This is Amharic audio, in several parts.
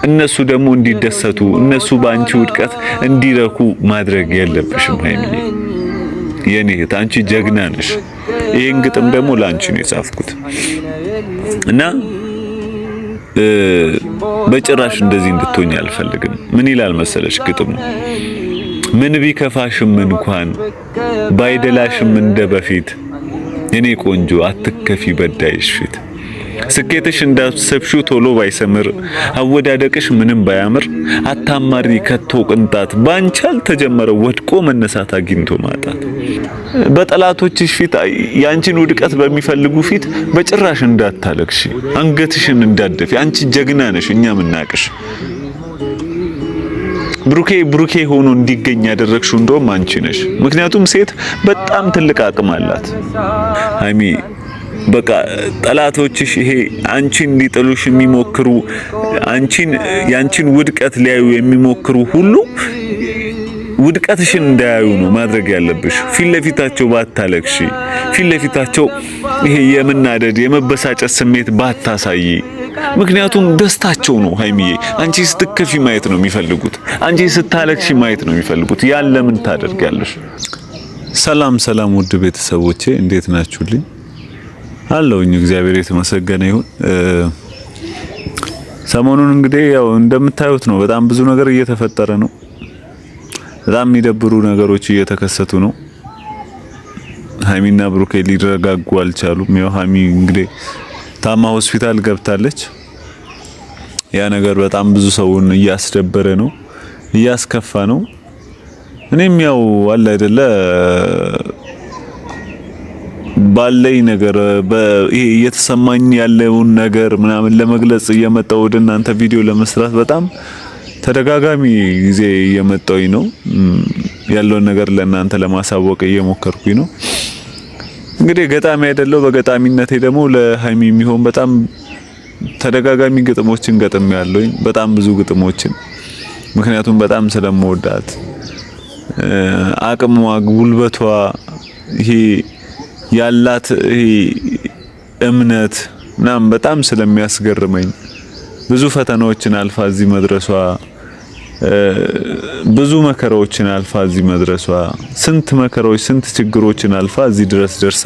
እነሱ ደግሞ እንዲደሰቱ፣ እነሱ በአንቺ ውድቀት እንዲረኩ ማድረግ የለብሽም ሀይሚዬ። የኔ እህት አንቺ ጀግና ነሽ። ይሄን ግጥም ደግሞ ለአንቺ ነው የጻፍኩት እና በጭራሽ እንደዚህ እንድትሆኝ አልፈልግም። ምን ይላል መሰለሽ ግጥሙ? ምን ቢከፋሽም እንኳን ባይደላሽም እንደ በፊት የኔ ቆንጆ አትከፊ በዳይሽ ፊት። ስኬትሽ እንዳሰብሽው ቶሎ ባይሰምር አወዳደቅሽ ምንም ባያምር አታማሪ ከቶ ቅንጣት ባንቺ አልተጀመረ ወድቆ መነሳት አግኝቶ ማጣት። በጠላቶችሽ ፊት ያንቺን ውድቀት በሚፈልጉ ፊት በጭራሽ እንዳታለቅሺ፣ አንገትሽን እንዳትደፊ። አንቺ ጀግና ነሽ፣ እኛ ምናቅሽ። ብሩኬ ብሩኬ ሆኖ እንዲገኝ ያደረግሽው እንደውም አንቺ ነሽ። ምክንያቱም ሴት በጣም ትልቅ አቅም አላት። ሀይሚ በቃ ጠላቶችሽ ይሄ አንቺን ሊጥሉሽ የሚሞክሩ፣ አንቺን ያንቺን ውድቀት ሊያዩ የሚሞክሩ ሁሉ ውድቀትሽን እንዳያዩ ነው ማድረግ ያለብሽ። ፊት ለፊታቸው ባታለቅሺ፣ ፊት ለፊታቸው ይሄ የመናደድ የመበሳጨት ስሜት ባታሳይ። ምክንያቱም ደስታቸው ነው ሀይሚዬ። አንቺ ስትከፊ ማየት ነው የሚፈልጉት። አንቺ ስታለቅሺ ማየት ነው የሚፈልጉት። ያን ለምን ታደርጊያለሽ? ሰላም ሰላም፣ ውድ ቤተሰቦቼ እንዴት ናችሁልኝ? አለውኝ እግዚአብሔር የተመሰገነ ይሁን። ሰሞኑን እንግዲህ ያው እንደምታዩት ነው። በጣም ብዙ ነገር እየተፈጠረ ነው። በጣም የሚደብሩ ነገሮች እየተከሰቱ ነው። ሀይሚና ብሩኬ ሊረጋጉ አልቻሉም። ያው ሀይሚ እንግዲህ ታማ ሆስፒታል ገብታለች። ያ ነገር በጣም ብዙ ሰውን እያስደበረ ነው፣ እያስከፋ ነው። እኔም ያው አለ አይደለ ባለኝ ነገር ይሄ እየተሰማኝ ያለውን ነገር ምናምን ለመግለጽ እየመጣሁ ወደ እናንተ ቪዲዮ ለመስራት በጣም ተደጋጋሚ ጊዜ እየመጣሁኝ ነው። ያለውን ነገር ለእናንተ ለማሳወቅ እየሞከርኩኝ ነው። እንግዲህ ገጣሚ አይደለሁ። በገጣሚነቴ ደግሞ ለሀይሚ የሚሆን በጣም ተደጋጋሚ ግጥሞችን ገጥሜ ያለሁኝ፣ በጣም ብዙ ግጥሞችን፣ ምክንያቱም በጣም ስለምወዳት አቅሟ፣ ጉልበቷ፣ ይሄ ያላት ይሄ እምነት ምናምን በጣም ስለሚያስገርመኝ፣ ብዙ ፈተናዎችን አልፋ እዚህ መድረሷ፣ ብዙ መከራዎችን አልፋ እዚህ መድረሷ፣ ስንት መከራዎች ስንት ችግሮችን አልፋ እዚህ ድረስ ደርሳ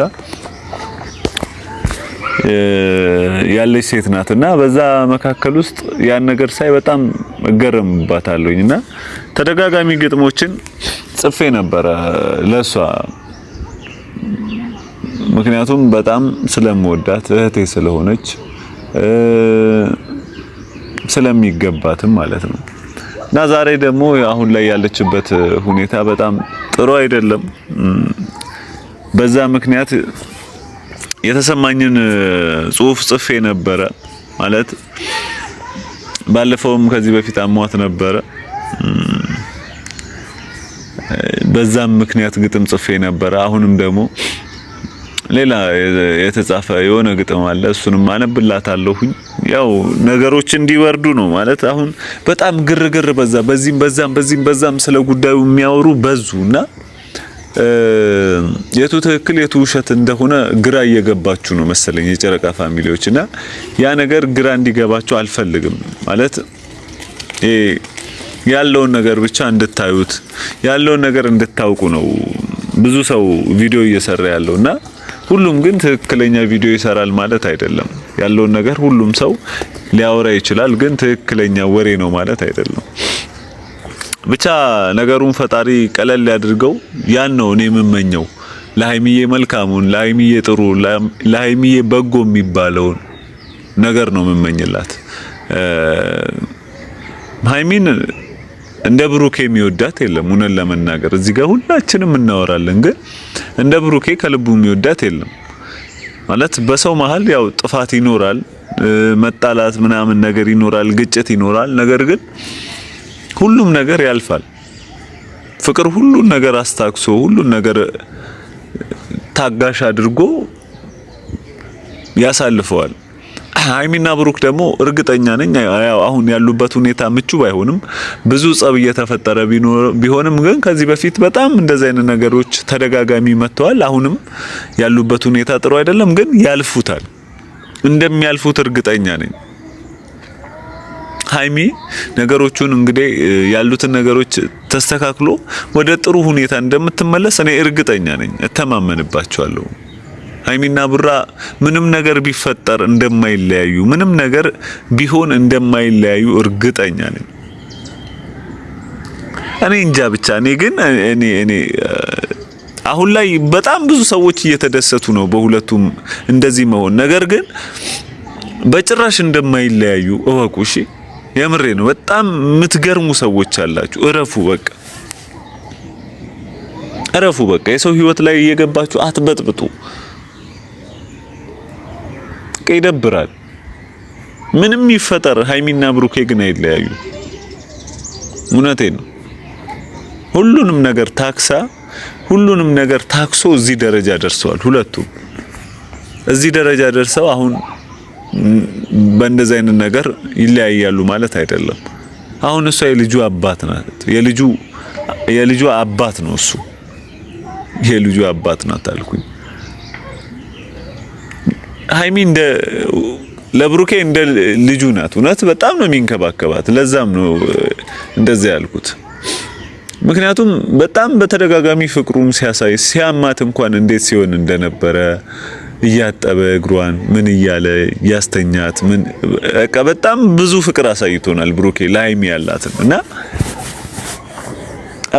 ያለች ሴት ናት እና በዛ መካከል ውስጥ ያን ነገር ሳይ በጣም እገረምባታለሁኝ እና ተደጋጋሚ ግጥሞችን ጽፌ ነበረ ለሷ፣ ምክንያቱም በጣም ስለምወዳት፣ እህቴ ስለሆነች፣ ስለሚገባትም ማለት ነው። እና ዛሬ ደግሞ አሁን ላይ ያለችበት ሁኔታ በጣም ጥሩ አይደለም። በዛ ምክንያት የተሰማኝን ጽሁፍ ጽፌ ነበረ። ማለት ባለፈውም ከዚህ በፊት አሟት ነበረ። በዛም ምክንያት ግጥም ጽፌ ነበረ። አሁንም ደግሞ ሌላ የተጻፈ የሆነ ግጥም አለ። እሱንም አነብላታለሁኝ። ያው ነገሮች እንዲወርዱ ነው ማለት አሁን በጣም ግርግር በዛ፣ በዚህም በዛም በዚህም በዛም ስለ ጉዳዩ የሚያወሩ በዙ እና የቱ ትክክል የቱ ውሸት እንደሆነ ግራ እየገባችሁ ነው መሰለኝ የጨረቃ family ዎች፣ እና ያ ነገር ግራ እንዲገባችሁ አልፈልግም። ማለት ያለውን ነገር ብቻ እንድታዩት፣ ያለውን ነገር እንድታውቁ ነው ብዙ ሰው ቪዲዮ እየሰራ ያለው እና ሁሉም ግን ትክክለኛ ቪዲዮ ይሰራል ማለት አይደለም። ያለውን ነገር ሁሉም ሰው ሊያወራ ይችላል፣ ግን ትክክለኛ ወሬ ነው ማለት አይደለም። ብቻ ነገሩን ፈጣሪ ቀለል ያድርገው። ያን ነው እኔ የምመኘው ለሀይሚዬ መልካሙን፣ ለሀይሚዬ ጥሩ፣ ለሀይሚዬ በጎ የሚባለውን ነገር ነው የምመኝላት። ሀይሚን እንደ ብሩኬ የሚወዳት የለም። እውነት ለመናገር እዚህ ጋር ሁላችንም እናወራለን፣ ግን እንደ ብሩኬ ከልቡ የሚወዳት የለም። ማለት በሰው መሀል ያው ጥፋት ይኖራል፣ መጣላት ምናምን ነገር ይኖራል፣ ግጭት ይኖራል። ነገር ግን ሁሉም ነገር ያልፋል። ፍቅር ሁሉን ነገር አስታክሶ፣ ሁሉን ነገር ታጋሽ አድርጎ ያሳልፈዋል። ሀይሚና ብሩክ ደግሞ እርግጠኛ ነኝ ያው አሁን ያሉበት ሁኔታ ምቹ ባይሆንም፣ ብዙ ጸብ እየተፈጠረ ቢሆንም፣ ግን ከዚህ በፊት በጣም እንደዚህ አይነት ነገሮች ተደጋጋሚ መጥተዋል። አሁንም ያሉበት ሁኔታ ጥሩ አይደለም፣ ግን ያልፉታል። እንደሚያልፉት እርግጠኛ ነኝ። ሀይሚ ነገሮቹን እንግዲህ ያሉትን ነገሮች ተስተካክሎ ወደ ጥሩ ሁኔታ እንደምትመለስ እኔ እርግጠኛ ነኝ፣ እተማመንባቸዋለሁ። ሀይሚና ቡራ ምንም ነገር ቢፈጠር እንደማይለያዩ፣ ምንም ነገር ቢሆን እንደማይለያዩ እርግጠኛ ነኝ። እኔ እንጃ ብቻ እኔ ግን እኔ አሁን ላይ በጣም ብዙ ሰዎች እየተደሰቱ ነው በሁለቱም እንደዚህ መሆን። ነገር ግን በጭራሽ እንደማይለያዩ እወቁ። እሺ የምሬ ነው። በጣም የምትገርሙ ሰዎች አላችሁ። እረፉ በቃ እረፉ በቃ። የሰው ህይወት ላይ እየገባችሁ አትበጥብጡ። ይደብራል። ምንም ይፈጠር ሀይሚና ብሩኬ ግን አይለያዩ። እውነቴ ነው። ሁሉንም ነገር ታክሳ ሁሉንም ነገር ታክሶ እዚህ ደረጃ ደርሰዋል። ሁለቱም እዚህ ደረጃ ደርሰው አሁን በእንደዚህ አይነት ነገር ይለያያሉ ማለት አይደለም። አሁን እሷ የልጁ አባት ናት። የልጁ አባት ነው እሱ የልጁ አባት ናት አልኩኝ። ሀይሚ እንደ ለብሩኬ እንደ ልጁ ናት። እውነት በጣም ነው የሚንከባከባት። ለዛም ነው እንደዛ ያልኩት። ምክንያቱም በጣም በተደጋጋሚ ፍቅሩን ሲያሳይ ሲያማት እንኳን እንዴት ሲሆን እንደነበረ እያጠበ እግሯን ምን እያለ ያስተኛት ምን በቃ በጣም ብዙ ፍቅር አሳይቶናል ብሩኬ ለሀይሚ ያላትን እና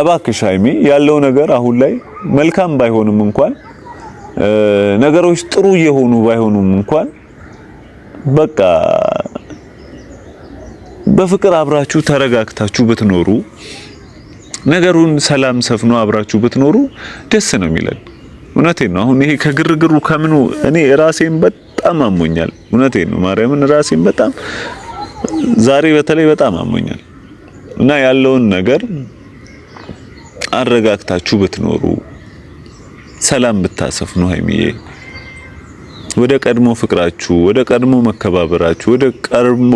እባክሽ ሀይሚ ያለው ነገር አሁን ላይ መልካም ባይሆንም እንኳን ነገሮች ጥሩ እየሆኑ ባይሆኑም እንኳን በቃ በፍቅር አብራችሁ ተረጋግታችሁ ብትኖሩ ነገሩን ሰላም ሰፍኖ አብራችሁ ብትኖሩ ደስ ነው የሚለን። እውነቴን ነው። አሁን ይሄ ከግርግሩ ከምኑ እኔ ራሴን በጣም አሞኛል። እውነቴን ነው። ማርያምን ራሴን በጣም ዛሬ በተለይ በጣም አሞኛል እና ያለውን ነገር አረጋግታችሁ ብትኖሩ ሰላም ብታሰፍኑ ሀይሚዬ ወደ ቀድሞ ፍቅራችሁ፣ ወደ ቀድሞ መከባበራችሁ፣ ወደ ቀድሞ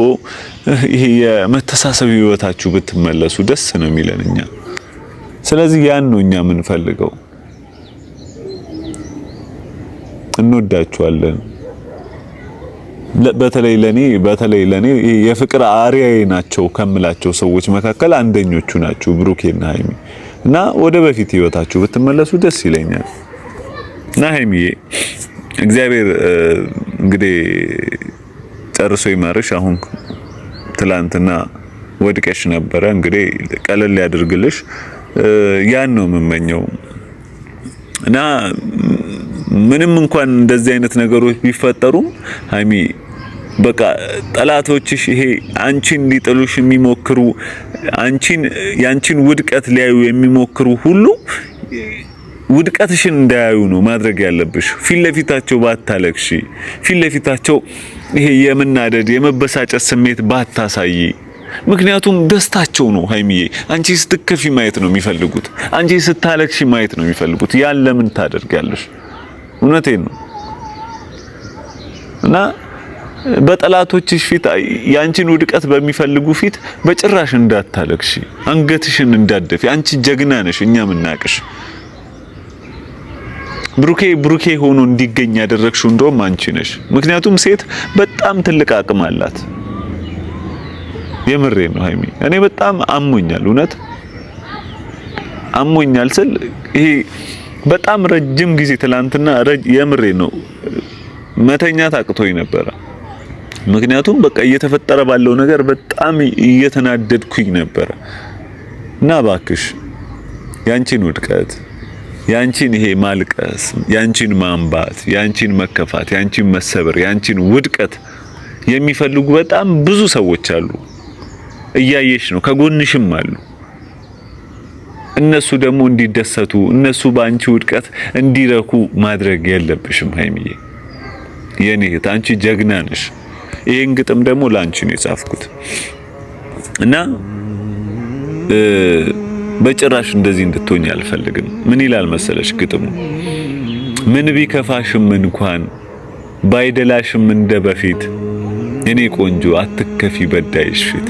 ይሄ የመተሳሰብ ህይወታችሁ ብትመለሱ ደስ ነው የሚለን እኛ። ስለዚህ ያን ነው እኛ የምንፈልገው። እንወዳችኋለን። በተለይ ለኔ የፍቅር አርአያዬ ናቸው ከምላቸው ሰዎች መካከል አንደኞቹ ናቸው ብሩኬና ሀይሚ እና ወደ በፊት ህይወታችሁ ብትመለሱ ደስ ይለኛል። እና ሀይሚዬ እግዚአብሔር እንግዲህ ጨርሶ ይማርሽ። አሁን ትላንትና ወድቀሽ ነበረ። እንግዲህ ቀለል ያድርግልሽ። ያን ነው የምመኘው እና ምንም እንኳን እንደዚህ አይነት ነገሮች ቢፈጠሩም ሀይሚ በቃ ጠላቶችሽ ይሄ አንቺን ሊጥሉሽ የሚሞክሩ፣ አንቺን ያንቺን ውድቀት ሊያዩ የሚሞክሩ ሁሉ ውድቀትሽን እንዳያዩ ነው ማድረግ ያለብሽ። ፊት ለፊታቸው ባታለቅሺ፣ ፊት ለፊታቸው ይሄ የመናደድ የመበሳጨት ስሜት ባታሳይ። ምክንያቱም ደስታቸው ነው ሀይሚዬ። አንቺ ስትከፊ ማየት ነው የሚፈልጉት። አንቺ ስታለቅሺ ማየት ነው የሚፈልጉት። ያን ለምን ታደርጊያለሽ? እውነቴን ነው እና በጠላቶችሽ ፊት ያንቺን ውድቀት በሚፈልጉ ፊት በጭራሽ እንዳታለቅሺ፣ አንገትሽን እንዳትደፊ። አንቺ ጀግና ነሽ፣ እኛ ምናቅሽ። ብሩኬ ብሩኬ ሆኖ እንዲገኝ ያደረግሽው እንደውም አንቺ ነሽ። ምክንያቱም ሴት በጣም ትልቅ አቅም አላት። የምሬ ነው ሀይሚ፣ እኔ በጣም አሞኛል፣ እውነት አሞኛል ስል ይሄ በጣም ረጅም ጊዜ ትላንትና የምሬ ነው መተኛት አቅቶኝ ነበረ። ምክንያቱም በቃ እየተፈጠረ ባለው ነገር በጣም እየተናደድኩኝ ነበረ። እና እባክሽ ያንቺን ውድቀት፣ ያንቺን ይሄ ማልቀስ፣ ያንቺን ማንባት፣ ያንቺን መከፋት፣ ያንቺን መሰበር፣ ያንቺን ውድቀት የሚፈልጉ በጣም ብዙ ሰዎች አሉ። እያየሽ ነው፣ ከጎንሽም አሉ። እነሱ ደግሞ እንዲደሰቱ፣ እነሱ በአንቺ ውድቀት እንዲረኩ ማድረግ የለብሽም ሀይሚዬ፣ የኔ እህት፣ አንቺ ጀግና ነሽ። ይሄን ግጥም ደግሞ ለአንቺ ነው የጻፍኩት እና በጭራሽ እንደዚህ እንድትሆኝ አልፈልግም። ምን ይላል መሰለሽ ግጥሙ? ምን ቢከፋሽም እንኳን ባይደላሽም እንደ በፊት የኔ ቆንጆ አትከፊ በዳይሽ ፊት።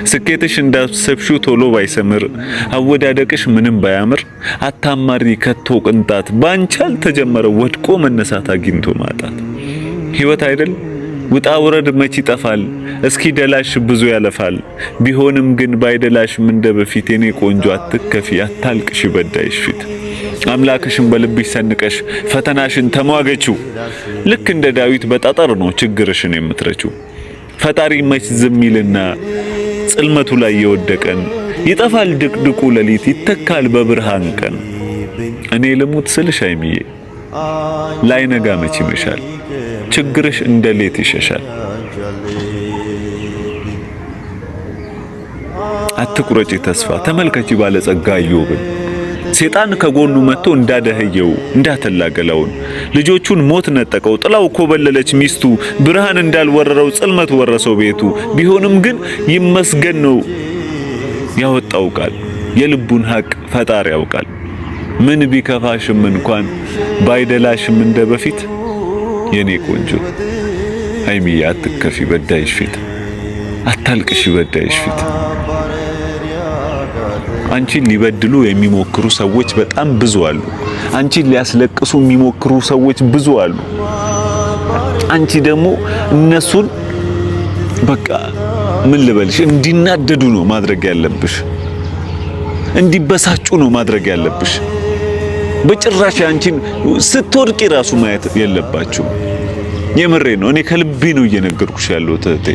ስኬትሽ እንዳሰብሽው ቶሎ ባይሰምር፣ አወዳደቅሽ ምንም ባያምር፣ አታማሪ ከቶ ቅንጣት። ባንቺ አልተጀመረ ወድቆ መነሳት አግኝቶ ማጣት። ህይወት አይደል ውጣ ውረድ መች ይጠፋል፣ እስኪ ደላሽ ብዙ ያለፋል። ቢሆንም ግን ባይደላሽም እንደ በፊት የኔ ቆንጆ አትከፊ፣ አታልቅሽ በዳይሽ ፊት። አምላክሽን በልብሽ ሰንቀሽ ፈተናሽን ተሟገችው። ልክ እንደ ዳዊት በጠጠር ነው ችግርሽን የምትረችው። ፈጣሪ መች ዝም ይልና ጽልመቱ ላይ የወደቀን ይጠፋል ድቅድቁ ሌሊት ይተካል በብርሃን ቀን። እኔ ልሙት ስልሽ ሀይሚዬ ላይነጋ መች ይመሻል፣ ችግርሽ እንደ ሌት ይሸሻል። አትቁረጪ ተስፋ፣ ተመልከቺ ባለጸጋ ኢዮብን። ሴጣን ከጎኑ መጥቶ እንዳደህየው እንዳተላገለውን ልጆቹን ሞት ነጠቀው፣ ጥላው ኮበለለች ሚስቱ፣ ብርሃን እንዳልወረረው ጽልመት ወረሰው ቤቱ። ቢሆንም ግን ይመስገን ነው ያወጣው ቃል፣ የልቡን ሀቅ ፈጣሪ ያውቃል። ምን ቢከፋሽም እንኳን ባይደላሽም እንደ በፊት የኔ ቆንጆ ሀይሚዬ አትከፊ በዳይሽ ፊት፣ አታልቅሽ በዳይሽ ፊት። አንቺን ሊበድሉ የሚሞክሩ ሰዎች በጣም ብዙ አሉ። አንቺን ሊያስለቅሱ የሚሞክሩ ሰዎች ብዙ አሉ። አንቺ ደግሞ እነሱን በቃ ምን ልበልሽ፣ እንዲናደዱ ነው ማድረግ ያለብሽ፣ እንዲበሳጩ ነው ማድረግ ያለብሽ። በጭራሽ አንቺን ስትወድቂ ራሱ ማየት የለባችሁም። የምሬ ነው። እኔ ከልቤ ነው እየነገርኩሽ ያለሁት እህቴ።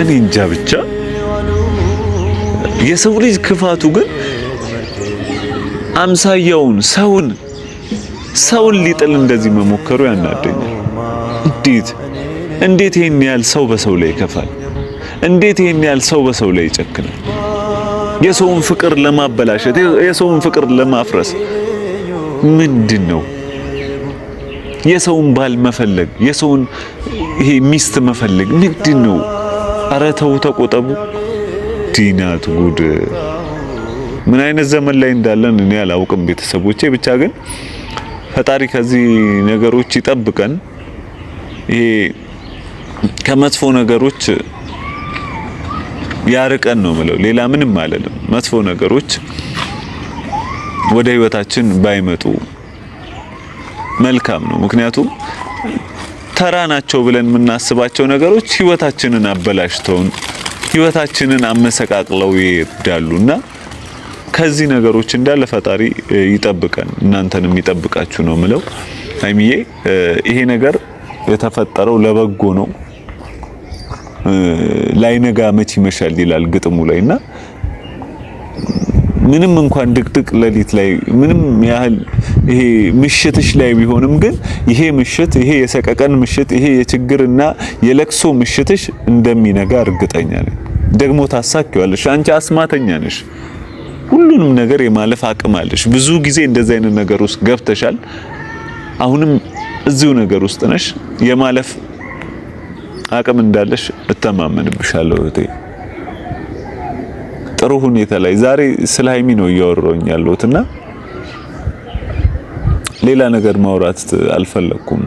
እኔ እንጃ ብቻ የሰው ልጅ ክፋቱ ግን አምሳያውን ሰውን ሰውን ሊጥል እንደዚህ መሞከሩ ያናደኛል። እንዴት እንዴት ይሄን ያህል ሰው በሰው ላይ ይከፋል? እንዴት ይሄን ያህል ሰው በሰው ላይ ይጨክናል? የሰውን ፍቅር ለማበላሸት፣ የሰውን ፍቅር ለማፍረስ ምንድን ነው? የሰውን ባል መፈለግ፣ የሰውን ይሄ ሚስት መፈለግ ምንድን ነው? ኧረ ተው ተቆጠቡ። ዲናት ጉድ! ምን አይነት ዘመን ላይ እንዳለን እኔ አላውቅም። ቤተሰቦቼ ብቻ ግን ፈጣሪ ከዚህ ነገሮች ይጠብቀን። ይሄ ከመጥፎ ነገሮች ያርቀን ነው የምለው። ሌላ ምንም አልልም። መጥፎ ነገሮች ወደ ህይወታችን ባይመጡ መልካም ነው። ምክንያቱም ተራ ናቸው ብለን የምናስባቸው ነገሮች ህይወታችንን አበላሽተውን ህይወታችንን አመሰቃቅለው ይሄዳሉና ከዚህ ነገሮች እንዳለ ፈጣሪ ይጠብቀን፣ እናንተንም ይጠብቃችሁ ነው ምለው። ሀይሚዬ ይሄ ነገር የተፈጠረው ለበጎ ነው። ላይነጋ መች ይመሻል ይላል ግጥሙ ላይና ምንም እንኳን ድቅድቅ ሌሊት ላይ ምንም ያህል ይሄ ምሽትሽ ላይ ቢሆንም ግን ይሄ ምሽት፣ ይሄ የሰቀቀን ምሽት፣ ይሄ የችግርና የለቅሶ ምሽትሽ እንደሚነጋ እርግጠኛ ነኝ። ደግሞ ታሳኪዋለሽ። አንቺ አስማተኛ ነሽ። ሁሉንም ነገር የማለፍ አቅም አለሽ። ብዙ ጊዜ እንደዚህ አይነት ነገር ውስጥ ገብተሻል። አሁንም እዚሁ ነገር ውስጥ ነሽ። የማለፍ አቅም እንዳለሽ እተማመንብሻለሁ እህቴ። ጥሩ ሁኔታ ላይ ዛሬ ስለ ሀይሚ ነው እያወራሁኝ ያለሁት እና ሌላ ነገር ማውራት አልፈለኩም።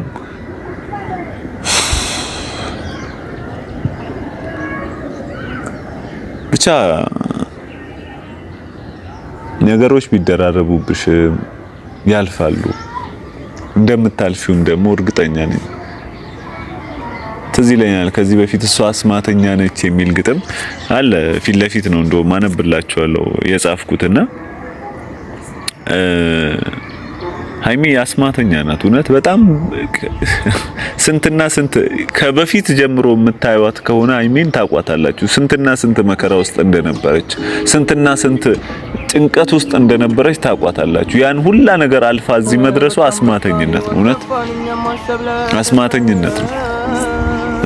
ብቻ ነገሮች ቢደራረቡብሽ ያልፋሉ። እንደምታልፊውም ደግሞ እርግጠኛ ነኝ። ትዝ ይለኛል ከዚህ በፊት እሷ አስማተኛ ነች የሚል ግጥም አለ። ፊት ለፊት ነው እንደውም አነብላችኋለሁ የጻፍኩትና ሀይሚ አስማተኛ ናት። እውነት በጣም ስንትና ስንት ከበፊት ጀምሮ የምታዩት ከሆነ ሀይሚን ታቋታላችሁ። ስንትና ስንት መከራ ውስጥ እንደነበረች፣ ስንትና ስንት ጭንቀት ውስጥ እንደነበረች ታቋታላችሁ። ያን ሁላ ነገር አልፋ እዚህ መድረሷ አስማተኝነት ነው። እውነት አስማተኝነት ነው።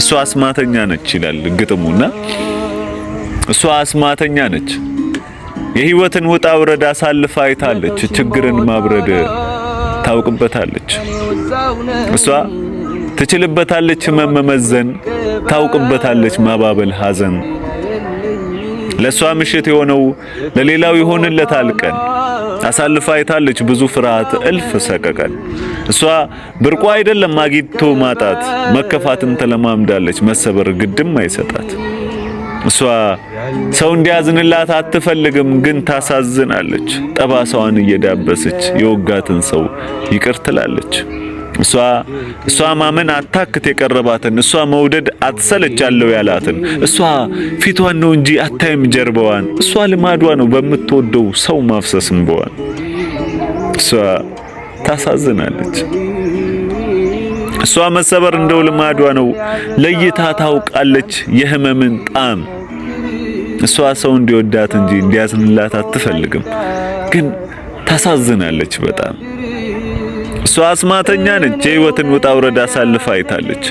እሷ አስማተኛ ነች ይላል ግጥሙና እሷ አስማተኛ ነች። የህይወትን ውጣ ውረድ አሳልፋ አይታለች። ችግርን ማብረድ ታውቅበታለች። እሷ ትችልበታለች ህመም መመዘን፣ ታውቅበታለች ማባበል ሐዘን። ለሷ ምሽት የሆነው ለሌላው ይሆንለታል ቀን። አሳልፋ አይታለች ብዙ ፍርሃት እልፍ ሰቀቀን። እሷ ብርቋ አይደለም አግኝቶ ማጣት፣ መከፋትን ተለማምዳለች መሰበር ግድም አይሰጣት። እሷ ሰው እንዲያዝንላት አትፈልግም፣ ግን ታሳዝናለች። ጠባሳዋን እየዳበሰች የወጋትን ሰው ይቅር ትላለች። እሷ ማመን አታክት የቀረባትን፣ እሷ መውደድ አትሰለቻለሁ ያላትን፣ እሷ ፊቷን ነው እንጂ አታይም ጀርባዋን፣ እሷ ልማዷ ነው በምትወደው ሰው ማፍሰስ እንባዋን። እሷ ታሳዝናለች። እሷ መሰበር እንደው ልማዷ ነው፣ ለይታ ታውቃለች የህመምን ጣዕም። እሷ ሰው እንዲወዳት እንጂ እንዲያዝንላት አትፈልግም፣ ግን ታሳዝናለች በጣም። እሷ አስማተኛ ነች። የህይወትን ውጣ ውረድ አሳልፋ አይታለች።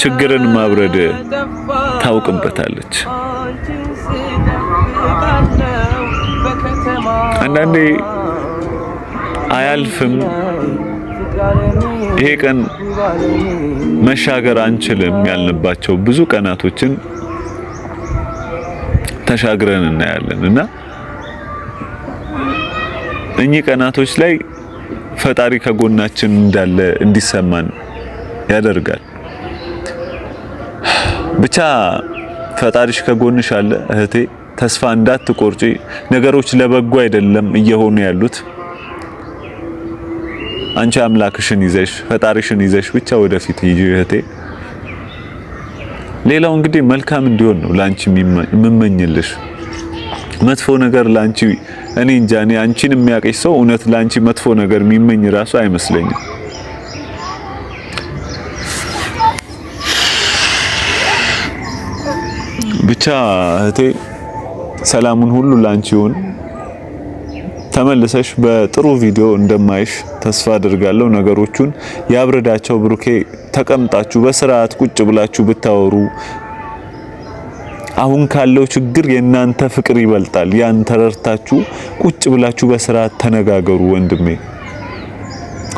ችግርን ማብረድ ታውቅበታለች። አንዳንዴ አያልፍም፣ ይሄ ቀን መሻገር አንችልም ያልንባቸው ብዙ ቀናቶችን ተሻግረን እናያለን እና እኚህ ቀናቶች ላይ ፈጣሪ ከጎናችን እንዳለ እንዲሰማን ያደርጋል። ብቻ ፈጣሪሽ ከጎንሽ አለ እህቴ፣ ተስፋ እንዳትቆርጪ። ነገሮች ለበጎ አይደለም እየሆኑ ያሉት። አንቺ አምላክሽን ይዘሽ ፈጣሪሽን ይዘሽ ብቻ ወደፊት ሂጂ እህቴ። ሌላው እንግዲህ መልካም እንዲሆን ነው ላንቺ የምመኝልሽ። መጥፎ ነገር ላንቺ እኔ እንጃ፣ እኔ አንቺን የሚያውቅሽ ሰው እውነት ላንቺ መጥፎ ነገር የሚመኝ ራሱ አይመስለኝም። ብቻ እህቴ ሰላሙን ሁሉ ላንቺ ይሁን። ተመልሰሽ በጥሩ ቪዲዮ እንደማይሽ ተስፋ አድርጋለሁ። ነገሮቹን ያብረዳቸው ብሩኬ። ተቀምጣችሁ በስርዓት ቁጭ ብላችሁ ብታወሩ አሁን ካለው ችግር የእናንተ ፍቅር ይበልጣል። ያን ተረድታችሁ ቁጭ ብላችሁ በስርዓት ተነጋገሩ ወንድሜ።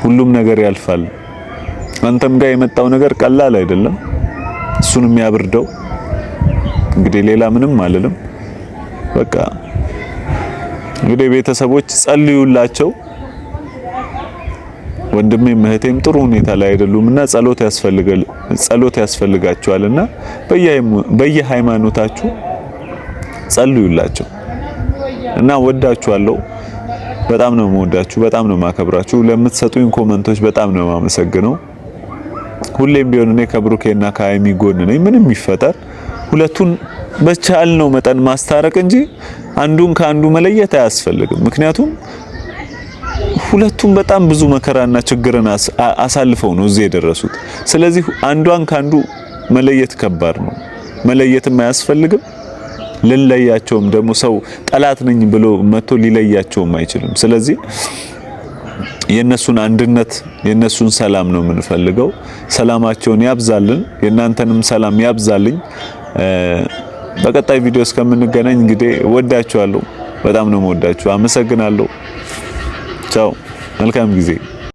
ሁሉም ነገር ያልፋል። አንተም ጋር የመጣው ነገር ቀላል አይደለም። እሱንም ያብርደው። እንግዲህ ሌላ ምንም አልልም። በቃ እንግዲህ ቤተሰቦች ጸልዩላቸው። ወንድሜም እህቴም ጥሩ ሁኔታ ላይ አይደሉምና ጸሎት ያስፈልጋል፣ ጸሎት ያስፈልጋቸዋልና በየሃይማኖታችሁ ጸልዩላቸው እና ወዳችኋለሁ። በጣም ነው የምወዳችሁ፣ በጣም ነው የማከብራችሁ። ለምትሰጡኝ comment ኦች በጣም ነው የማመሰግነው። ሁሌም ቢሆን እኔ ከብሩኬና ከሀይሚ ጎን ነኝ። ምንም ይፈጠር ሁለቱን በቻልነው መጠን ማስታረቅ እንጂ አንዱን ከአንዱ መለየት አያስፈልግም። ምክንያቱም ሁለቱም በጣም ብዙ መከራና ችግርን አሳልፈው ነው እዚህ የደረሱት። ስለዚህ አንዷን ከአንዱ መለየት ከባድ ነው፣ መለየትም አያስፈልግም። ልንለያቸውም ደግሞ ሰው ጠላት ነኝ ብሎ መጥቶ ሊለያቸውም አይችልም። ስለዚህ የነሱን አንድነት የነሱን ሰላም ነው የምንፈልገው። ሰላማቸውን ያብዛልን፣ የእናንተንም ሰላም ያብዛልኝ። በቀጣይ ቪዲዮ እስከምንገናኝ እንግዲህ ወዳችኋለሁ። በጣም ነው የምወዳችሁ። አመሰግናለሁ። ቻው። መልካም ጊዜ።